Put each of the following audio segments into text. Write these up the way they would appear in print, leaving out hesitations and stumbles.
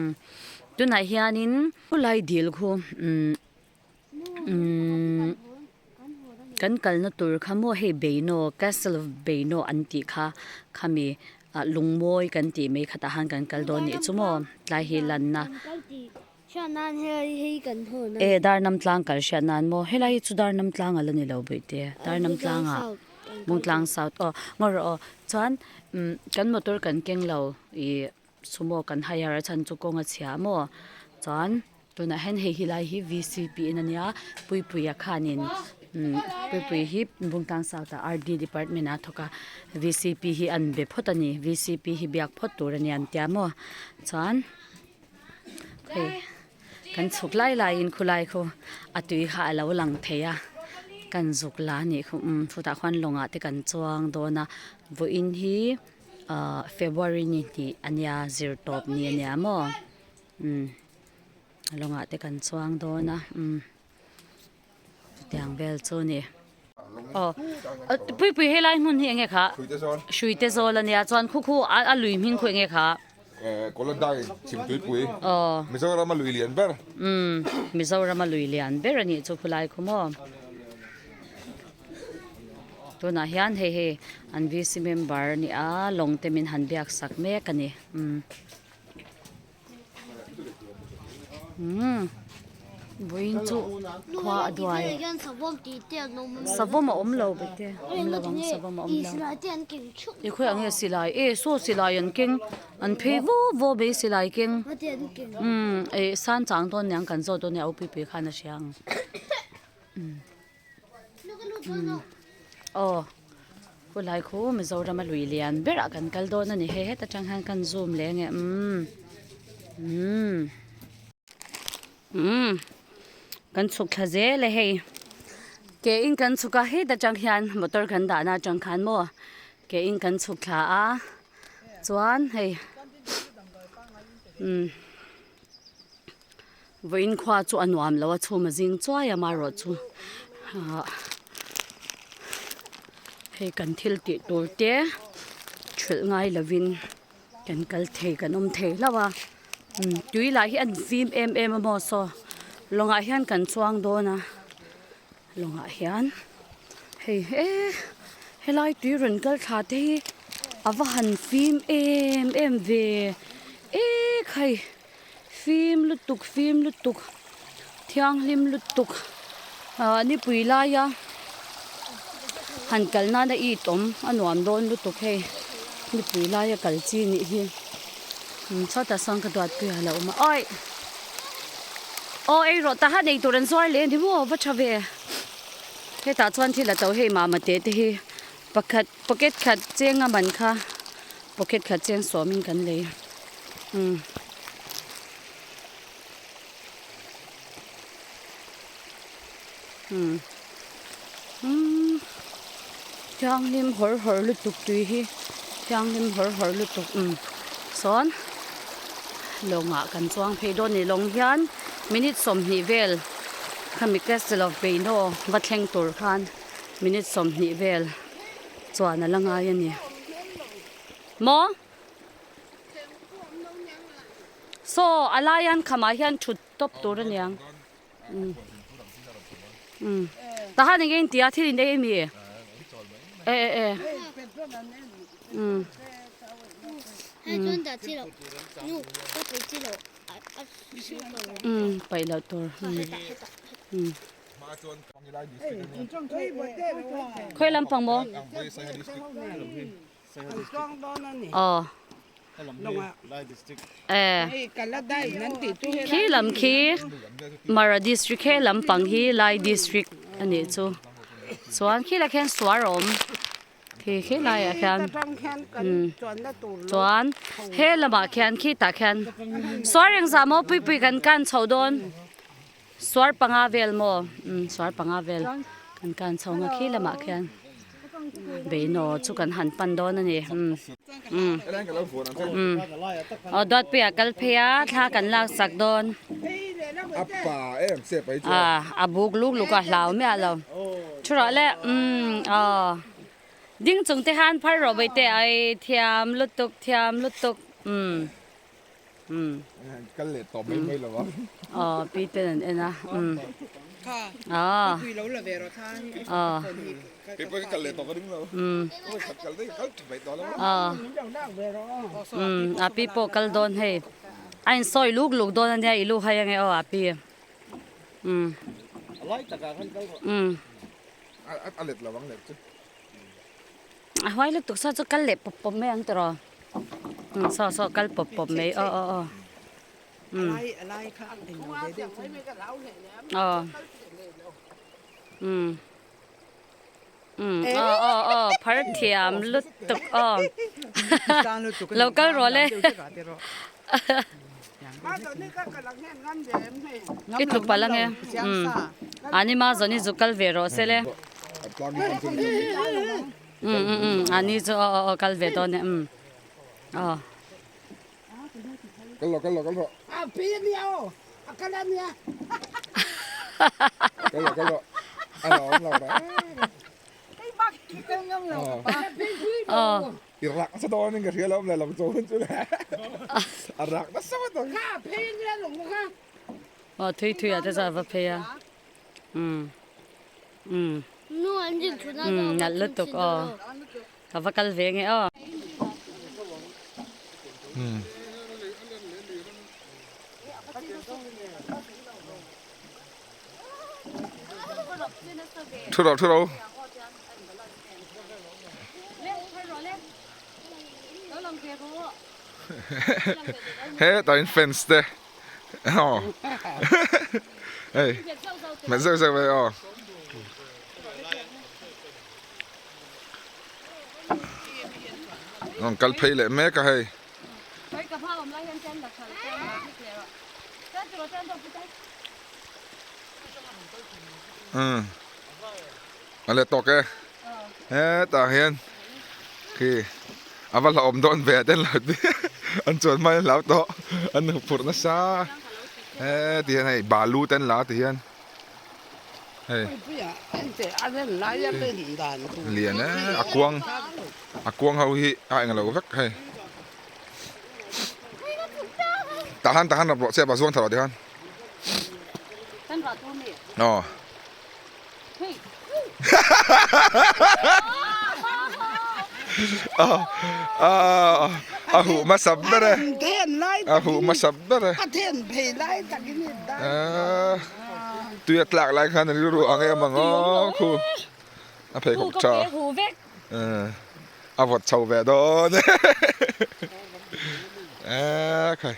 Umm tunah hianin khulai dil khu umm umm kan kalna tur kha maw hei Beino castle of Beino an tih kha khami ah lungmawi kan tih mai khatah khan kan kal dawn nih chu maw tlai hi lanna. E Darnam tlang kal hriat nan maw helai hi chu Darnam tlang a la ni lo bawihte Darnam tlangah Bungtlang South aw ngaw rawh aw chuan umm kan motor kan keng lo ih sumo kan hire a chhan chu kawng a chhia maw chuan tunah hian hei helai hi V C P in a nia Puipuia khanin umm Puipuia hi Bungtlang South ah R D department ah a thawk a V C P hi an be phawt a ni V C P hi biak phawt tur a ni an tia maw chuan. Hei kan chhuk lai laiin khulai khu a tui kha a lo lang thei a kan zuk la a nih khu umm chutah khuan lawngah te kan chuang dawn a vawiin hi ahh february ni hnih a nia zir tawp ni a nia maw umm lawngah te kan chuang dawn a umm. Chutiang vel chu a ni. Aw Puipui helai hmun hi enge kha? Hruite zawl a nia chuan khu khu a lui hming khu enge kha? Koladai Chhimtuipui. Aw. Mizoram a lui lian ber. Umm Mizoram a lui lian ber a nih chu khulai khu maw. Tunah hian hei hei an VC member a ni a lawng te min han biak sak mek a ni. Umm. Umm vawiin chu khua a duai savawm a awm lo bete awm lo ang savawm a awm lo i khawi ang nge silai e saw silai an keng an phei vaw vaw mai silai keng umm eh san chang dawn aniang kan zawt dawn nia u puipui khan a hria ang umm. Aw khulai khu Mizoram a lui lian berah kan kal dawn a ni hei heta tang hian kan zoom leh ange umm umm umm kan chhuk thla zel e hei ke in kan chhuk a heta tang hian motor kan dahna atang khan maw ke in kan chhuk thla a chuan hei umm. Vawiin khua chu a nuam lo a chhum a zing chuai a marawh chu ahh hei kan thil tih tur te ṭhulh ngai lovin kan kal thei kan awm thei hlauh a tui lah hi a fim em em a maw saw lawngah hian kan chuang dawn a lawngah hian hei he helai tui rawn kal thla te hi a va han fim em em ve ekhai. Fim lutuk fim lutuk thianghlim lutuk ah nipui laia han kal nana it awm a nuam dawn lutuk hei nipui laia kal chi nih hi chhuatah sawn ka duatpui a lo awm a awi aw ei rawh tahan ei tur an zuar leh a ni maw va tha ve hetah chuan thil a to hei mama te te hi pakhat pocket khat cheng a man kha pocket khat cheng sawmin kan lei. Umm. Umm. Umm. Thianghlim hawr hawr lutuk tui hi thianghlim hawr hawr lutuk umm sawn lawngah kan chuang phei dawn a ni lawng hian minute 20 vel khami castle of Beino va thleng tur khan minute 20 vel chuan a la ngai a ni maw. Saw a lai an khamah hian thut tawp tur a niang umm umm tahan eng nge in tia thil in ei ami e e e umm umm paih loh tur umm umm. Khawi lampang maw? Aw Khi lam khi Mara district he lampang hi Lai district a nih chu chuan khi lah khian suar a awm khi khi laiah khian chuan he lamah khian khitah khian suar engzah maw pui pui kan kan chho dawn Suar panga vel maw? Umm suar panga vel kan kan chho nga khi lamah khian beinaw chu kan han pan dawn a ni umm umm umm aw Duatpuia kal phei a thla kan lak sak dawn ah a buk luk luk a hlau miah lo thu rawh le umm aw ding chung te khan phar rawh bawihte ai thiam lutuk thiam lutuk umm. Umm. Kal leh tawh mai mai lo ang. Aw pi ten an en a. Umm. Aw. Aw. Kei pawh ka kal leh tawh ka ring lo. Umm. Kal daih kal tha mai tawh lo. Aw. Umm a pi pawh kal dawn hei. A insawi luk luk dawn ania i lu hai ange aw a pi. Umm. Umm. A let lo ang let chu. A huai lutuk saw chu kal leh pawp pawp mai ang tiraw umm saw saw kal pawp pawp mai aw aw aw umm aw umm umm aw aw aw phar thiam lutuk aw lo kal rawh le I tluk palh ange umm ani ma zawn hi zuk kal ve rawh se le umm umm umm ani chu aw aw aw kal ve dawn e umm aw. Kal rawh kal rawh kal rawh. Kal rawh kal rawh a lo awm lo reng reng. I rak nasa dawn in ka hria lo awm le lo chaw hun chu le a rak nasa ngawt ang. Aw thui thui ah te chuan a va phei a umm umm umm nalh lutuk aw ka va kal ve nge aw. Thu rawh thu rawh. Hetah in fence te aw hei hmet zeuh zeuh mai aw. Rawn kal phei leh mek a hei. Umm a let tawk e hetah hian khi a va hlauhawm dawn ve ten lo ti an chuan hma in a hlau tawh an nu phurh nasa heti hian hei balu te an la ti hian hei lian e a kuang a kuang ho hi a englo vek hei tah han tah han rawh chiah pa zuang thla rawh ti khan. Aw. A huh hmasa ber e. A huh hmasa ber e. Tui a tlak lai khan a rilru ang em ang aw khu. A pheikhawk tha. A vawt chho ve dawn e. Ekhai.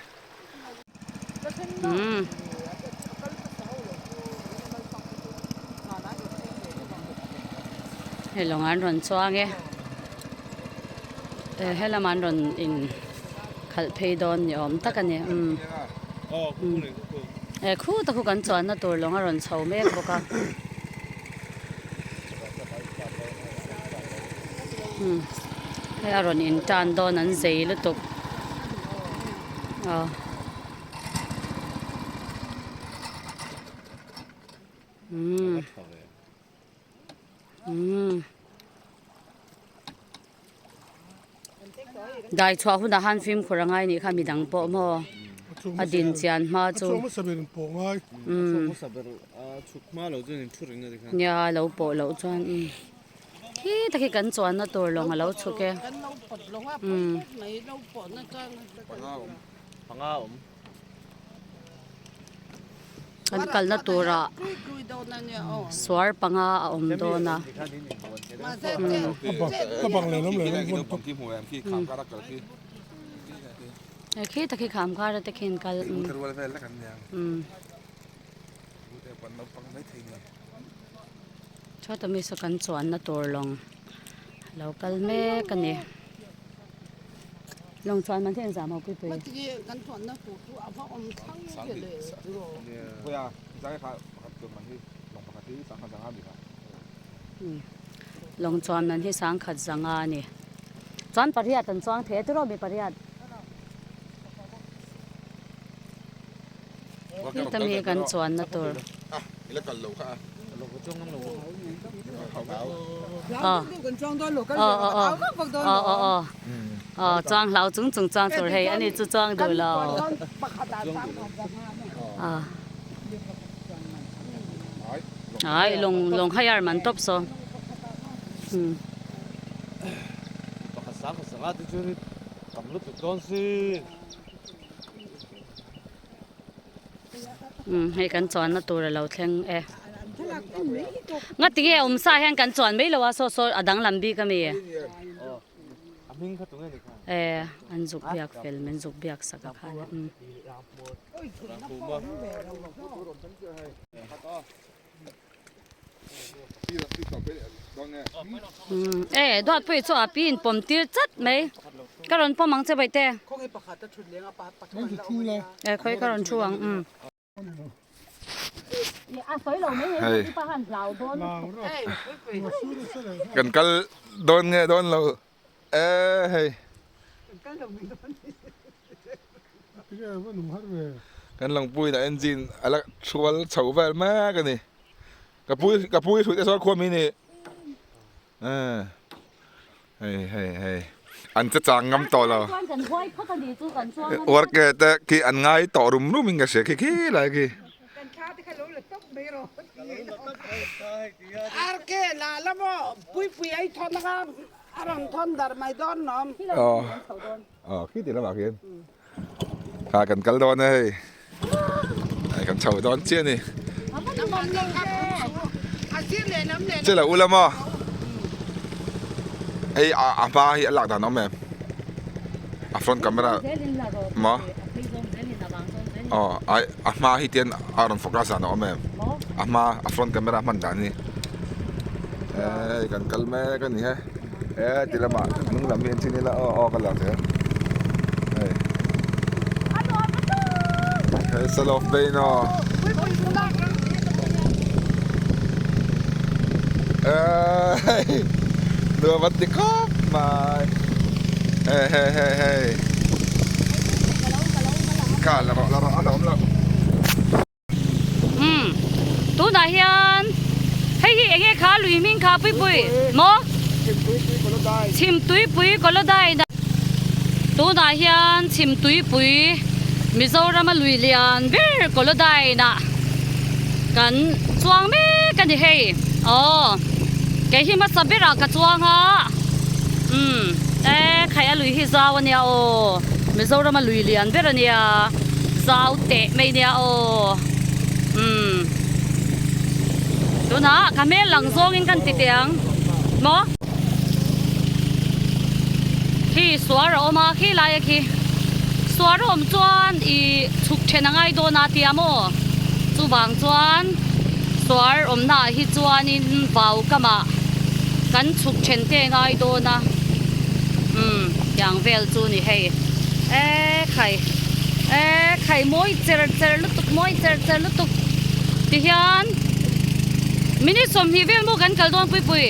Hei lawng an rawn chuang e he lamah an rawn in khalh phei dawn ni awm tak a ni umm he khutah khu kan chuanna tur lawng a rawn chho mek bawk a umm hei a rawn in tan dawn an zei lutuk. Aw umm umm dai chhuah hunah khan fimkhur a ngai nih kha midang pawh maw a din chian hma chu umm nia lo pawh loh chuan umm. Khi tak hi kan chuanna tur lawng a lo chhuk e. Umm. Kan kalna turah suar panga a awm dawn a. Umm. Khi tak hi kham kar te khian kal. Umm. Chhuata mi saw kan chuanna tur lawng a lo kal mek a ni lawng chuan man hi an zah maw pui pui. Lawng chuan man hi sangkhat zanga a ni chuan pariat an chuang thei a tiraw mi pariat. Heta mi kan chuanna tur. Aw aw aw aw aw chuang hlau chung chung chuang tur hei ani chu chuang duh lo a ai lawng lawng hire man tawp saw umm. Umm hei kan chuanna tur a lo thleng e. Ngatinge awm sa hian kan chuan mai lo a saw saw a danglam bik ami? E an zuk biak fel min zuk biak sak a khan umm. E Duatpuii chu a pi in pawm tir chat mai ka rawn pawm ang che Bawihte e khawi ka rawn thu ang umm. Hei kan kal dawn nge dawn lo e hei. Kan Langpuiin a engine a la hrual chho vel mek a ni. Ka pu ka pu hi hrut e sawn khuam hi ni. Hei hei hei an che chang ngam tawh lo. Work te khi an ngai tawh rum rum in ka hria khi khi lai khi. A rawn thawn dar mai dawn lawm. Aw aw khi ti lamah khian kha kan kal dawn a hei hei kan chho dawn chiah a ni che lo ula maw hei a a hma hi a lak dan a awm em a front camera maw aw ai a hma hi tian a rawn focus dan a awm em a hma a front camera hman dan hi. Hei kan kal mek a ni he he ti lamah hnung lam hi an chin ila aw aw ka la thei a hei hei salof vein aw hei nuam an ti khawp mai hei hei hei hei kha la rawh la rawh a la awm lo. Umm tunah hian hei hi enge kha lui hming kha pui pui maw Chhimtuipui Kolodai tunah hian Chhimtuipui Mizoram a lui lian ber Kolodai ah kan chuang mek a ni hei aw kei hi hmasa berah ka chuang a umm e khai a lui hi zau a nia aw Mizoram a lui lian ber a nia. Zau teh mai nia aw umm tunah ka hmel lang zawngin kan ti teh ang maw khi suar a awm a khi laia khi suar a awm chuan ih chhuk then a ngai dawn a tia maw chuvang chuan suar awmna ah hi chuanin vau kamah kan chhuk then te ngai dawn a umm tiang vel chu ni hei e khai. E khai mawi cher cher lutuk mawi cher cher lutuk ti hian minute sawmhnih vel maw kan kal dawn pui pui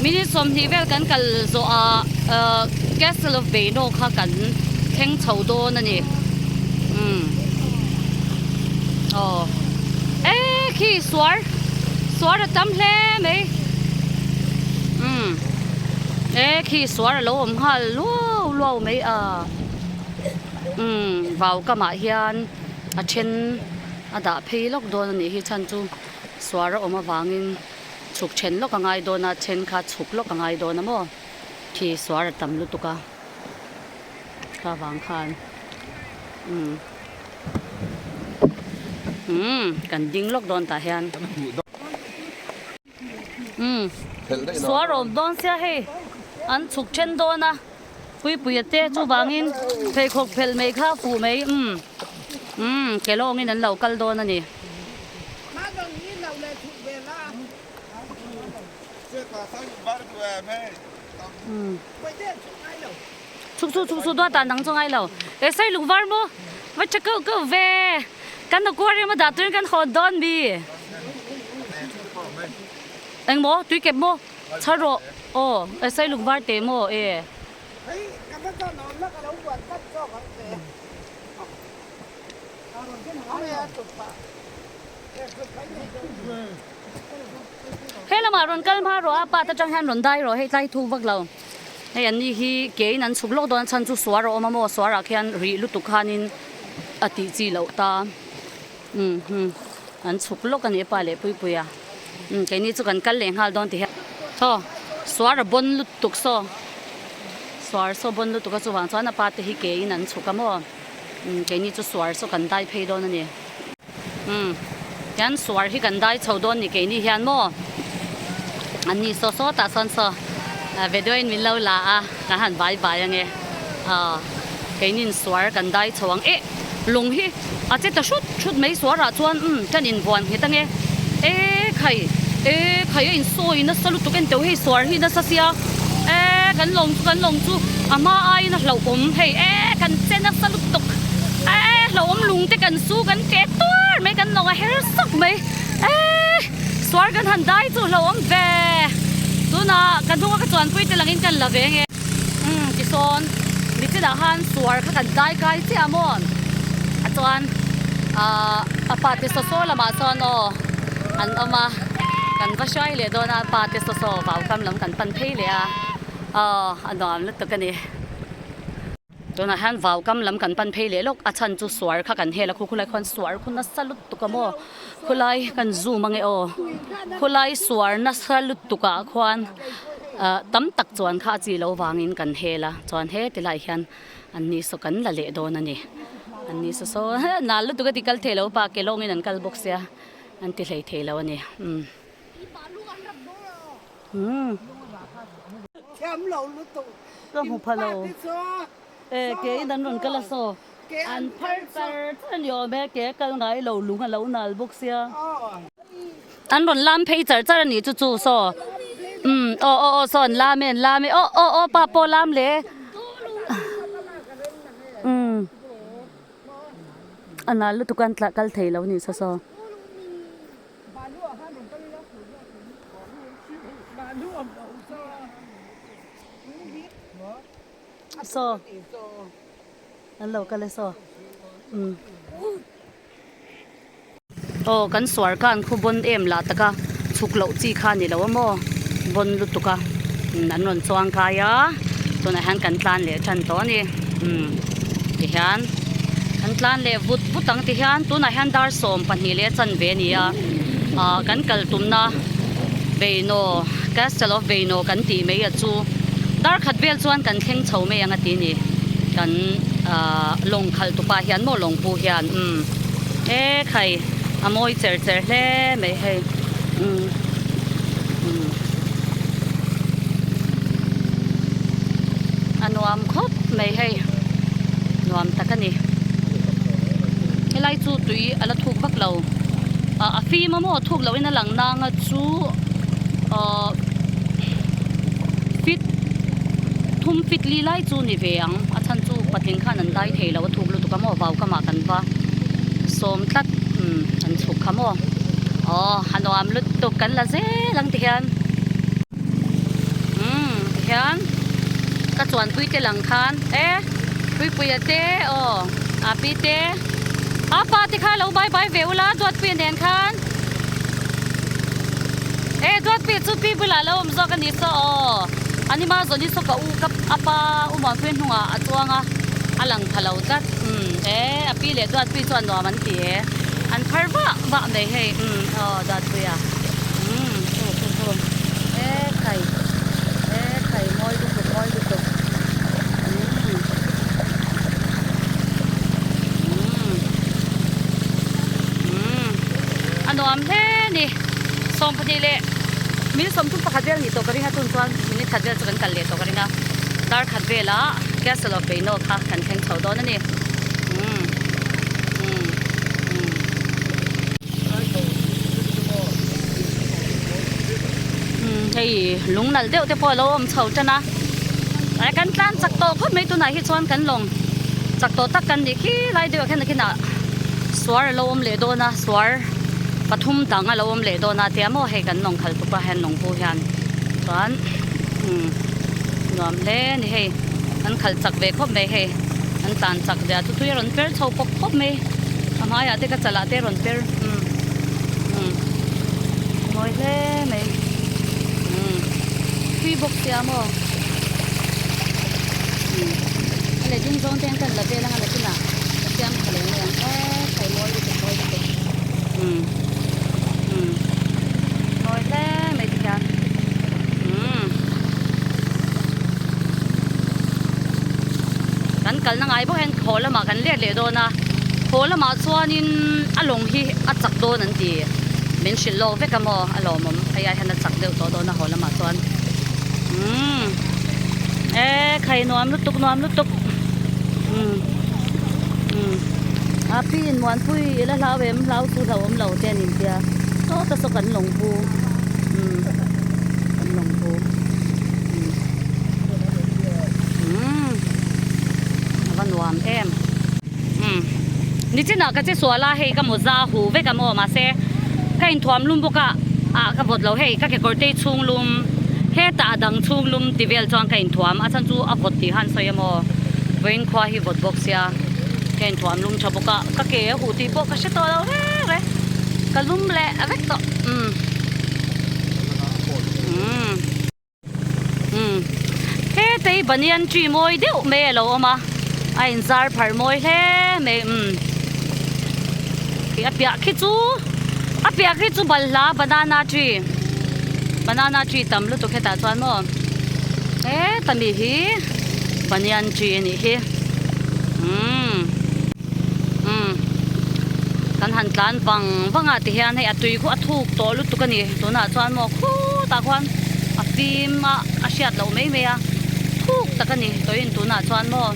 minute sawmhnih vel kan kal zawh ah ahh castle of Beino kha kan thleng chho dawn a ni umm aw e khi suar suar a tam hle mai umm e khi suar a lo awm nghal luau luau mai a. Umm vau kamah hian a then a dah phei lawk dawn a nih hi chhan chu suar a awm avangin chhuk then lawk a ngai dawn a then kha chhuk lawk a ngai dawn a maw khi suar a tam lutuk a kha vang khan umm umm kan ding lawk dawn tah hian. Umm sual rawm dawn sia hei an chhuk then dawn a puipuia te chuvangin pheikhawk phelh mai kha fuh mai umm umm ke lawngin an lo kal dawn a ni. Chhuk chu chhuk chu duat ah nang chu ngai lo e sei lung var maw va tha keuh keuh ve kan aquarium a dah turin kan hawn dawn mi engmaw tui kep maw chhar rawh aw e sei lung var te maw e. He lamah rawn kal hma rawh a, path atang hian rawn dai rawh hei tlai thuk vak lo. Hei an ni hi kein an chhuk lawk dawn a chhan chu suar a awm a maw suarah khian rih lutuk khanin a tih chi loh ta. Umm hmm an chhuk lawk a ni a pa leh Puipuia. Umm keini chu kan kal leh nghal dawn ti hian. Thaw suar a bawn lutuk saw suar saw bawn lutuk a chuvang chuan a pa te hi kein an chhuk a maw. Umm keini chu suar saw kan dai phei dawn a ni. Umm hian suar hi kan dai chho dawn ni keini hian maw an ni saw saw tah sawn saw video in min lo la a kan han vai vai ange aw keinin suar kan dai chho ang eh lung hi a che ta hrut hrut mai suar ah chuan umm kan invuan nghet ange e khai e khai a insawi nasa lutuk en teuh hei suar hi nasa sia e kan lawng chu kan lawng chu a hma aiin a hlauhawm hei e kan che nasa lutuk e hlauhawm lung te kan su kan ke tuar mai kan lawng a her sawk mai e suar kan han dai chu hlauhawm ve tunah ka hnunga ka chuanpui te langin kan la ve nge umm tisawn nichinah khan suar kha kan dai kai chiah maw a chuan ahh a pa te saw saw lamah chuan aw an awm a kan va hruai leh dawn a pa te saw saw vau kam lam kan pan phei leh a aw a nuam lutuk a ni. Tunah hian vau kam lam kan pan phei leh lawk a chhan chu suar kha kan hel a khu khulai khuan suar khu nasa lutuk a maw khulai kan zoom ange aw khulai suar nasa lutuk ah khuan ah tam tak chuan kha a chi lo vangin kan hel a chuan heti lai hian an ni saw kan la leh dawn a ni an ni saw saw nal lutuk a ti kal thei lo pa ke lawngin an kal bawk sia an ti hlei thei lo a ni umm. Ka hmu pha lo. E ke in an rawn kal a saw. An phar char char a ni awm e, ke a kal ngai lo lung a lo nal bawk sia. An rawn lam phei char char a nih chu chu saw. Umm aw aw aw saw an lam e an lam e aw aw aw pa pawh lam le. Umm a nal lutuk a an tla kal thei lo a nih saw saw. Saw an lo kal e saw umm aw kan suar khan khu bawn em lah taka chhuk loh chi kha ni lo a maw bawn lutuk a an rawn chuang kai a tunah hian kan tlan leh tan tawh a ni umm tihian kan tlan leh vut vut ang tihian tunah hian dar 12 leh chanve a ni a ah kan kal tumna Beino Castle of Beino kan tih mai a chu dar khat vel chuan kan thleng chho mai ang a ti ni kan ah lawng khalh tupa hian maw lawng pu hian umm e khai a mawi cher cher hle mai hei umm umm a nuam khawp mai hei nuam tak a ni helai chu tui a la thuk vak lo ah a fim a maw thuk loh in a lang nang a chu ahh fit thum fit li lai chu ni ve ang a chhan chu patling khan an dai thei lo a thuk lutuk a maw vau kamah kan va sawm tlat umm an chhuk kha maw aw a nuam lutuk kan la zel ang ti hian umm ti hian ka chuanpui te lang khan e puipuia te aw api te apa te kha lo bye bye ve ula duatpuia nen khan e duatpuia chu pi bulah lo awm zawk a ni saw aw anima zawni saw ka u ka apa u muanpuia hnungah a chuang a a lang pha lo tlat umm e api leh duatpuia chuan nuam an ti e an phar vah vah mai hei umm aw duatpuia umm chu chu chu e khai e khai mawi lutuk mawi lutuk umm umm umm a nuam hle a ni 12 leh minute 31 vel nih tawh ka ring a tun chuan minute khat vel chu kan kal leh tawh ka ring a dar khat velah castle of Beino kha kan thleng chho dawn a ni umm umm umm. Umm hei lung nalh deuh te pawh a lo awm chho tan a eh kan tlan chak tawh khawp mai tunah hi chuan kan lawng chak tawh tak kan nih khi lai deuh ah khian nakinah suar a lo awm leh dawn a suar pathum dang a lo awm leh dawn a tia maw hei kan lawng khalh tuk a hian lawng pu hian chuan umm nuam hle a ni hei an khalh chak ve khawp mai hei an tlan chak zia chu tui a rawn per chho pawp khawp mai a hmaiah te ka chalah te a rawn per umm umm. Mawi hle mai umm thui bawk sia maw umm a leh ding zawng te hian ka la vel anga nakinah ka siam tha leh mai ang e khai mawi lutuk mawi lutuk umm umm mawi hle mai ti hian umm kan kalna ngai bawk hian haw lamah kan let leh dawn a haw lamah chuanin a lawng hi a chak dawn an ti min hrilh lawk vek a maw a lawmawm hei ai hian a chak deuh tawh dawn a haw lamah chuan umm e khai nuam lutuk nuam lutuk umm umm a pi in muanpui i la hlau em hlau chu hlauhawm lo te an intia sawta saw kan lawng pu umm kan lawng pu umm a va nuam em umm nichinah ka che sual a hei ka mawza huh vek a maw mahse ka inthuam lum bawk a ah ka vawt lo hei ka kekawr te chhung lum hetah a dang chhung lum ti vel chuan ka inthuam a chhan chu a vawt tih khan sawi a maw vawiin khua hi vawt bawk sia ka inthuam lum tha bawk a ka ke a huh tih pawh ka hre tawh lo reng reng ka lum leh vek tawh umm umm. Umm heta hi banyan tree mawi deuh mai a lo awm a a in zar pharh mawi hle mai umm a piah khi chu a piah khi chu balhla banana tree banana tree tam lutuk hetah chuan maw heta mi hi banyan tree a nih hi umm. Umm kan han tlan vang vang a tihian hei a tui khu a thuk tawh lutuk a ni tunah chuan maw khutah khuan a fim a a hriat loh mai mai a thuk tak a ni tawhin tunah chuan maw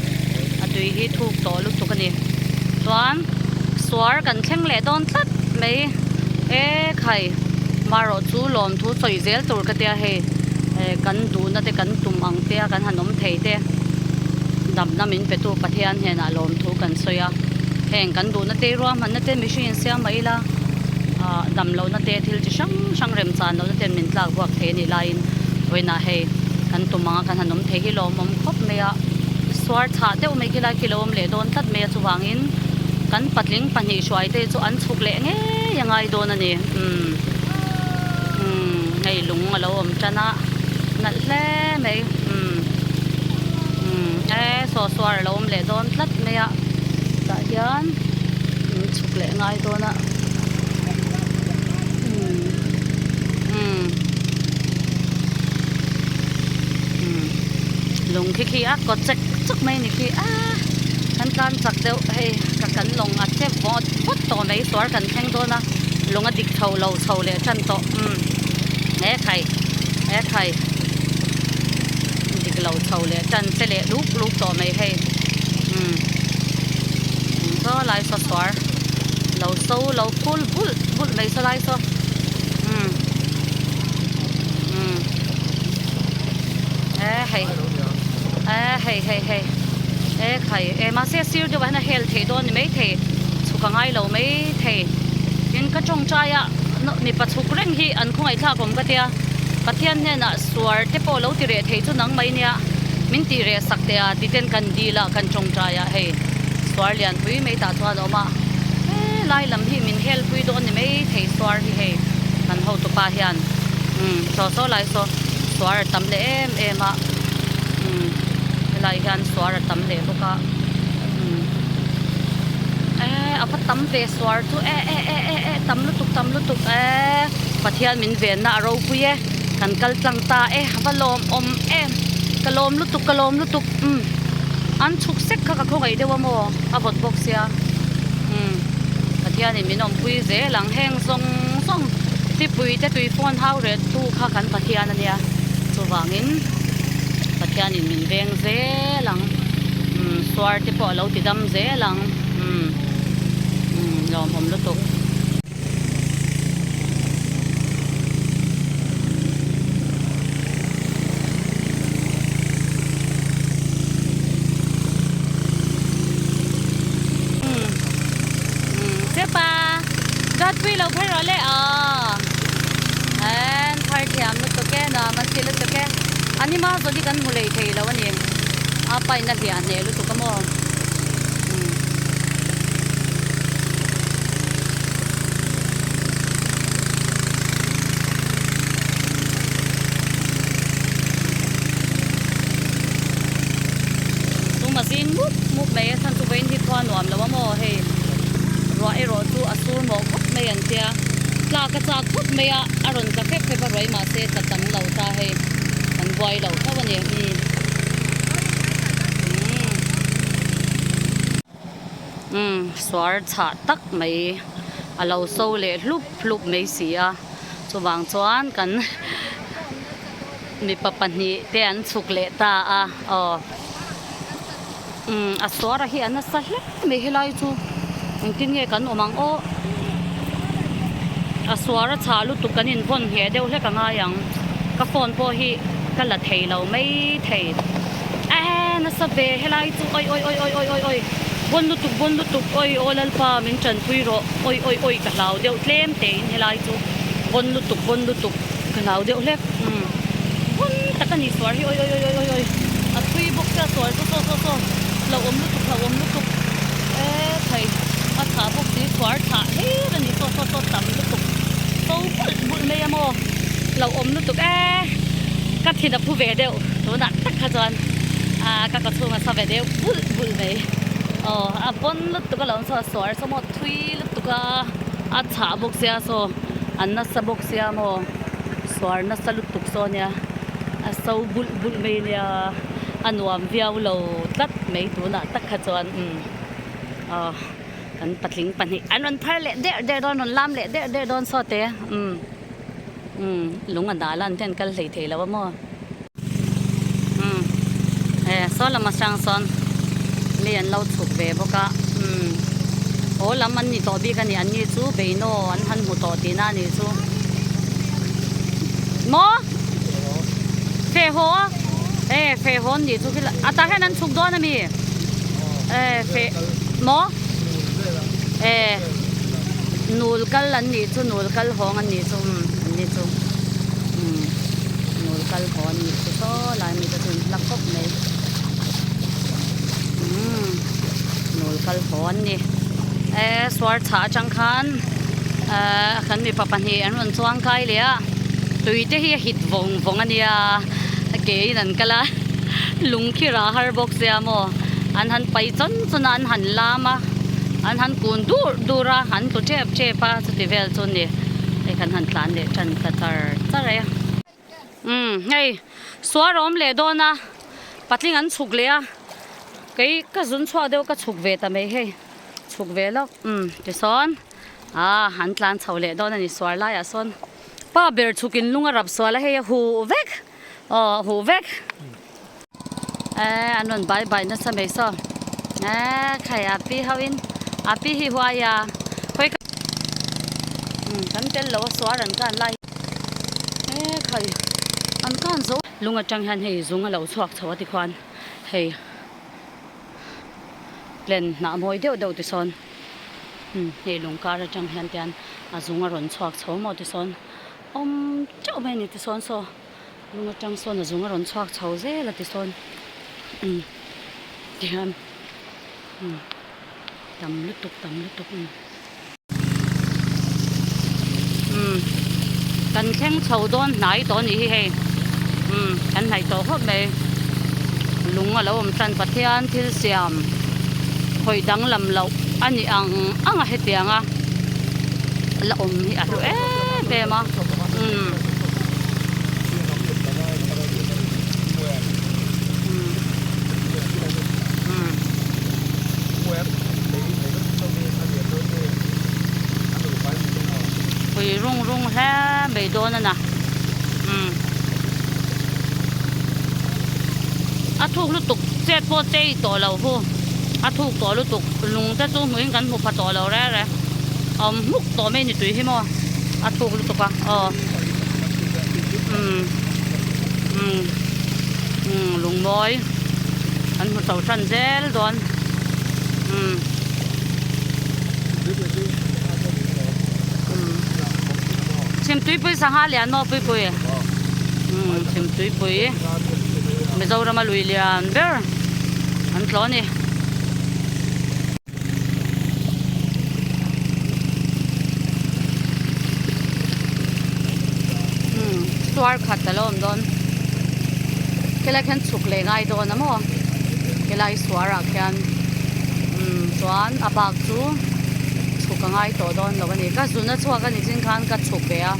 a tui hi thuk tawh lutuk a ni chuan suar kan thleng leh dawn tlat mai e khai marawh chu lawmthu sawi zel tur ka tia hei kan duhna te kan tum ang te a kan han awm thei te. Damna min petu Pathian hnenah lawmthu kan sawi a, heng kan duhna te ruahmanna te mihring in siam mah ila ah dam lohna te thil chi hrang hrang remchan lohna ten min tlak buak thei anih laiin vawiinah hei kan tum anga kan han awm thei hi lawmawm khawp mai a, suar chhah deuh mai khi lai khi lo awm leh dawn tlat mai a chuvangin kan patling pahnih hruai te chu an chhuk leh ngei a ngai dawn a ni umm umm hei lung a lo awm tan a nalh hle mai umm. Umm e saw suar a lo awm leh dawn tlat mai a tah hian in chhuk leh ngai dawn a umm umm umm lung khi khi a kaw chek chuk mai a ni khi a kan tlan chak deuh hei ka kan lawng a che vawt vawt tawh mai suar kan thleng dawn a lung a dik chho lo chho leh tan tawh umm he khai he khai. Dik lo chho leh tan che leh luk luk tawh mai hei umm saw lai saw suar lo so lo phul bulh bulh mai saw lai saw umm umm e hei e hei hei hei e khai e mahse sir deuh ah hian a hel thei dawn ni maithei chhuk a ngai lo maithei tin ka tawngtai a mipa chhuk reng hi an khawngaihthlak awm ka tia Pathian hnenah suar te pawh lo ti reh thei chu nang mai nia, min tih reh sak teh a ti ten kan dil a, kan tawngtai a, hei suar lian pui mai tah chuan a awm a, he lai lam hi min hel pui dawn ni mai thei suar hi hei kan hotupa hian umm saw saw lai saw suar a tam leh em em a, umm helai hian suar a tam leh bawk a, umm e a va tam ve suar chu e e e e e tam lutuk tam lutuk e. Pathian min venna a ropui e, kan kal tlang ta e, a va lawm awm em, ka lawm lutuk ka lawm lutuk umm an chhuk sek kha ka khawngaih deuh a maw a vawt bawk sia umm Pathianin min awmpui zel ang heng zawng zawng thipui te tui phone hau reh tu kha kan Pathian a nia chuvangin Pathianin min veng zel ang umm suar te pawh a lo ti dam zel ang umm umm lawmawm lutuk. Chepa Dawtpui lo phei rawh le aw en phar thiam lutuk e nuam an ti lutuk e anima zawh hi kan hmu lei thei lo a ni a paina hliah hneh lutuk a maw. tia tlak a chak khawp mai a a rawn tla fep fep a ruai mahse tla tam lo ta hei kan buai lo hlauh a ni umm umm suar chhah tak mai a lo so leh hlup hlup mai si a chuvang chuan kan mipa pahnih te an chhuk leh ta a aw. Umm a suara hi a nasa hle mai helai chu engtin nge kan awm ang aw a suara chhah lutuk kan invawn ngheh deuh hlek a ngai ang ka phone pawh hi ka la thei lo mai thei eee nasa ve helai chu awi awi awi awi awi awi vawn lutuk vawn lutuk awi aw lalpa min tanpui rawh awi awi awi ka hlau deuh tlem tein helai chu vawn lutuk vawn lutuk ka hlau deuh hlek umm vawn tak a ni suar hi awi awi awi awi awi a thui bawk sia suar chu saw saw saw hlauhawm lutuk hlauhawm lutuk eee thei a chhah bawk si suar chhah hlir a ni saw saw saw tam lutuk so bulh bulh mai a maw hlauhawm lutuk eee ka thin a phu ve deuh tunah tak kha chuan ah ka kawchhung a sa ve deuh bulh bulh mai aw a vawn lutuk alawm saw suar saw maw thui lutuk a a chhah bawk sia saw an nasa bawk sia maw suar nasa lutuk saw nia a so bulh bulh mai nia a nuam viau lo tlat mai tunah tak kha chuan umm aw kan patling pahnih an rawn phar leh der der dawn rawn lam leh der der dawn saw te umm umm lung a dah la an ten kal hlei thei lo a maw umm e saw lam atang sawn mi an lo chhuk ve bawk a umm haw lam an ni tawh bik a ni an ni chu beinaw an han hmu tawh tihna a nih chu maw feh haw a e feh haw an nih chu khila a tah hian an chhuk dawn a mi e feh maw e nul kal an nih chu nul kal hawng an nih chu umm an ni chu umm. Nul kal haw an nih chu saw lai mi te chu in hla khawp mai umm nul kal haw an ni e suar chhah atang khan ehh kan mipa pahnih an rawn chuang kai leh a tui te hi a hit vawng vawng a nia ke in an kal a lung khi rah har bawk sia maw an han pai chawn chawn a an han lam a an han kun dur dur a an tlu tep tep a chuti vel chu a ni. Hei kan han tlan leh tan ta char char e. Umm hei suar a awm leh dawn a patling an chhuk leh a kei ka zun chhuak deuh ka chhuk ve ta mai hei chhuk ve lawk umm tisawn ah an tlan chho leh dawn a ni suar laiah sawn pa ber chhuk in lung a rap sual a hei a huh vek aw a huh vek eh an rawn bai bai nasa mai saw eh khai a pi ho in a pi hi huai a khawi ka umm kan tel lo a suar an kan lai eh khai an kan zo lung atang hian hei zung a lo chhuak chho a tikhuan hei len hnah mawi deuh deuh tisawn umm hei lung kar atang hian tian a zung a rawn chhuak chho maw tisawn awm teuh mai a ni tisawn saw. Lung atang sawn a zung a rawn chhuak chho zel a ti sawn umm tihian umm tam lutuk tam lutuk umm umm kan thleng chho dawn hnai tawh a nih hi hei umm kan hnaih tawh khawp mai lung a lo awm tan Pathian thil siam khawih danglam loh a ni ang ang a hetiang a la awm hi a hlu em em a umm. Pui rung rung hle mai dawn a na umm a thuk lutuk chet pawh chei tawh lo hu a thuk tawh lutuk lung te chu hmuhin kan hmu pha tawh lo reng reng a awm hmuk tawh mai ni tui hi maw a thuk lutuk a aw umm umm umm lungmawi kan hmu chho tan zel dawn umm umm chhimtuipui sangha lian maw puipui umm chhimtuipui Mizorama lui lian ber an tlawh a ni. Umm suar khat a lo awm dawn helai khian chhuk leh ngai dawn a maw helai suar ah khian umm chuan a bak chu chhuk a ngai. ngai tawh dawn lo a ni. Ka zun a chhuak a ni chin khan ka chhuk ve a,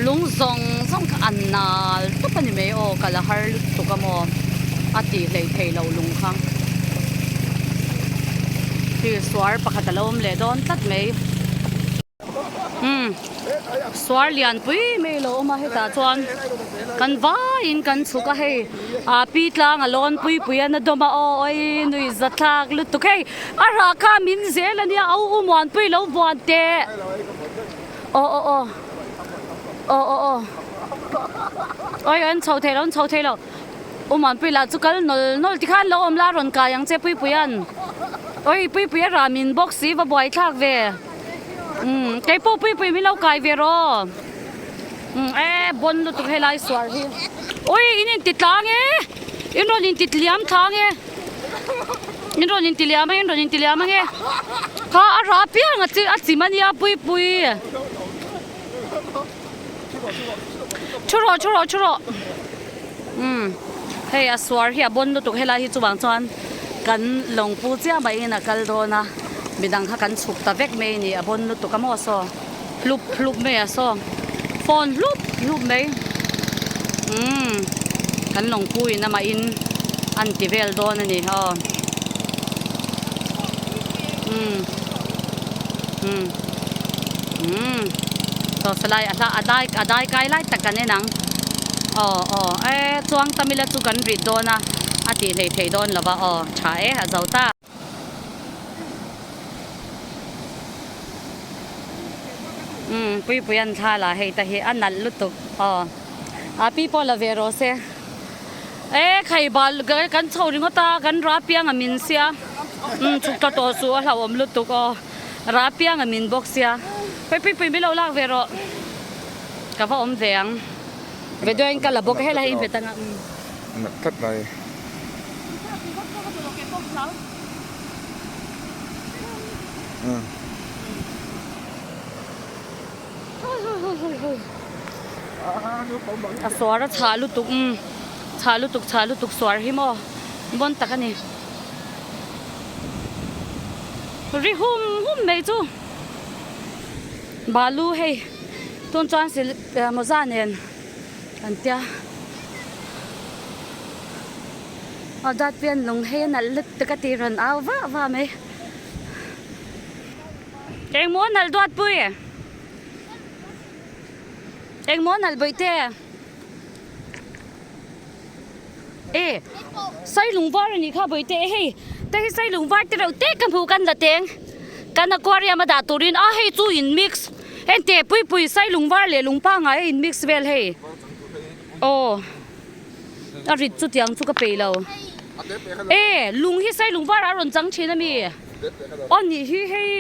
lung zawng zawng kha a nal tawp a ni mai aw, ka la har lutuk a maw a tih hleih theih loh lung kha. Khi suar pakhat a lo awm leh dawn tlat mai. Umm suar lian pui mai lo awm a hetah chuan kan vaiin kan chhuk a hei ah pi tlang a lawn pui pui a na dawm a aw awi nuih za thlak lutuk hei a rah kha min zel a nia a u muanpui lo vuan teh aw aw aw aw aw aw awi an chho thei lo an chho thei lo u muanpui lah chu kal nawl nawl tikhan lo awm la rawn kai ang che puipuia'n awi puipui a rah min bawk si va buai thlak ve. Umm kei pawh pui pui min lo kai ve rawh umm e bon lutuk helai suar hi ui in inti tlang e in rawn inti tliam tlang e in rawn inti liam a in rawn inti liam ange kha a rah piang a chi a chim ania pui pui thu rawh thu rawh thu rawh umm hei a suar hi a bon lutuk helai hi chuvang chuan kan lawng pu chiah maiin a kal dawn a midang kha kan chhuk ta vek mai a ni a bon lutuk a maw saw hlup hlup mai a saw phone hlup hlup mai umm kan lawng pu in amah in an ti vel dawn a ni aw umm umm. Umm chaw salai a hla a dai a dai kai lai tak kan en ang aw aw e chuang tam ila chu kan rit dawn a a tih hlei thei dawn lo va aw tha e a zo ta. Umm puipui an thla la hei ta hi a nalh lutuk aw a pi pawh la ve rawh se e khai bal kan chho ringawt a kan rah piang a min sia umm chhuk tla tawh suh a hlauhawm lutuk aw. Rah piang a min bawk sia. Pui pui pui min lo lak ve rawh. Ka va awm ve ang. Video in ka la bawk a helai hi bet anga. Nat tlat mai. A suar a chhah lutuk umm chhah lutuk chhah lutuk suar hi maw bawn tak a ni. Ri hum hum mai chu balu hei tun chuan sil mawza nen an tia aw dat pian lung hei a nalh lutuk a tih rawn au vah vah mai engmaw nalh duat pui engmaw nalh bawihte. E sailung var a nih kha bawihte e hei te hi sailung var te reuh te ka hmuh kan la teng kan aquarium a dah turin a hei chu in mix heng te pui pui sailung var leh lung pangngai a in mix vel hei aw a rit chu tiang chu ka peih lo e lung hi sailung var ah a rawn chang thin a mi aw nih hi hei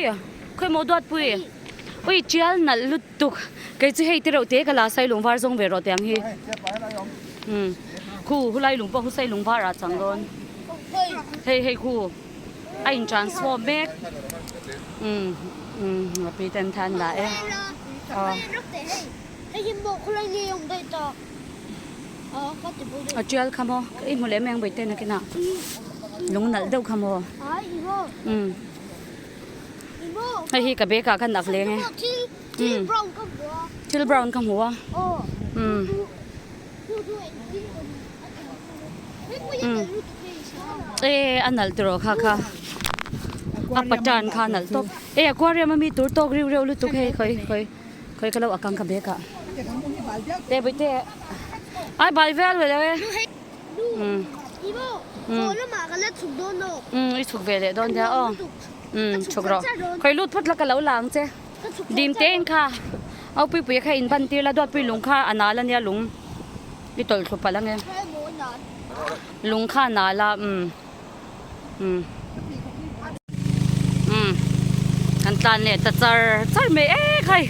khawimaw duatpui ui tial nalh lut Tuk, kei chu hei te reuh te ka la sailung var zawng ve rawh teh ang hi. Umm khu hulai lung pawh hu sailung var ah chang dawn. Hei hei khu a in transform mek. Umm umm a pi ten than la e. A tial kha maw i hmu leh mai ang bawihte nakinah lung nalh deuh kha maw. Umm. Hei hi ka bag ah khan ak leng e umm thil brown ka hmu a umm umm e a nalh tiraw kha kha a pattern kha a nalh tawp e aquarium ami tur tawk riu reuh lutuk hei khawi khawi khawi ka lo ak ang ka bag ah te bawihte ai bai vel ve lo e. Umm i chhuk ve leh dawn nia aw umm chhuk rawh khawi lut phawt la ka lo la ang che dim te in kha au puipui kha in ban tir la duatpui lung kha a nal ania lung i tawlh thlu palh ange lung kha a nal a umm umm umm kan tlan leh ta char char mai e khai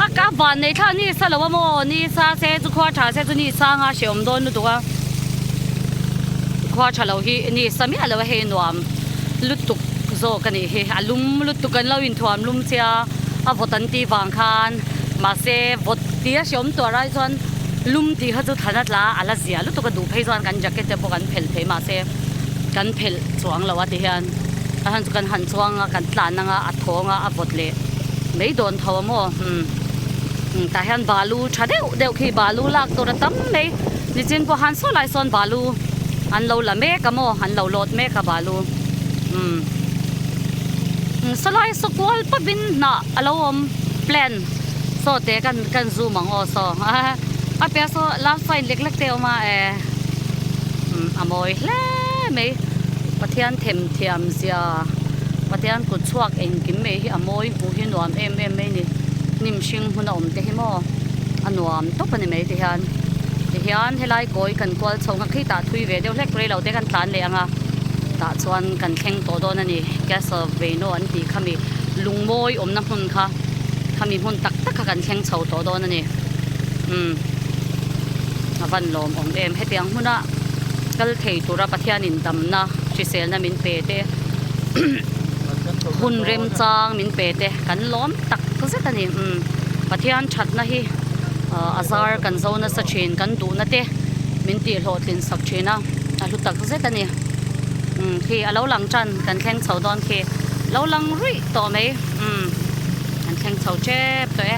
a ka van nei thla ni sa lo a maw ni sa se chu khua tha se chu ni sanga hrehawm dawn lutuk a khua tha lo hi ni sa miah lo a hei nuam lutuk zawk a nih hi a lum lutuk an lo inthuam lum sia a vawt an tih vang khan mahse vawt tia hrehawm tuar ai chuan lum tih kha chu thlan a tla a la zia lutuk a duh phei chuan kan jacket te pawh kan phelh thei mahse. Kan phelh chuang lo a ti hian a han chu kan han chuang a kan tlan anga a thawng a a vawt leh. Mai dawn tho a maw umm umm tah hian balu tha deuh deuh khi balu lak tur a tam mai nichin pawh han saw lai sawn balu an lo la mek a maw an lo lawt mek a balu umm umm saw lai saw kual pawp in hnah a lo awm plan saw te kan kan zoom ang aw saw a piah saw love sign lek lek te a awm a eh umm a mawi hle mai Pathian themthiam zia Pathian kut chhuak engkim mai hi a mawi hmuh hi nuam em em mai ni. Hnim hring hmun a awm te hi maw a nuam tawp a ni mai tihian. Tihian helai kawi kan kual chho nghak hi tah thui ve deuh hlek rei lo te kan tlan leh ang a, tah chuan kan thleng tawh dawn a ni. Castle Veino an tih khami lungmawi awmna hmun kha khami hmun tak tak kha kan thleng chho tawh dawn a ni. Umm a van lawm awm em hetiang hmuna kal thei tura Pathianin damna hriselna min pe te hun remchang min pe te kan lawm tak zet a ni umm Pathian thatna hi a zar kan zo nasa thin kan duhna te min tih hlawhtlin sak thin a a hlu tak zet a ni umm khi a lo lang tan kan thleng chho dawn khi lo lang ruih tawh mai umm kan thleng chho tep tawh e.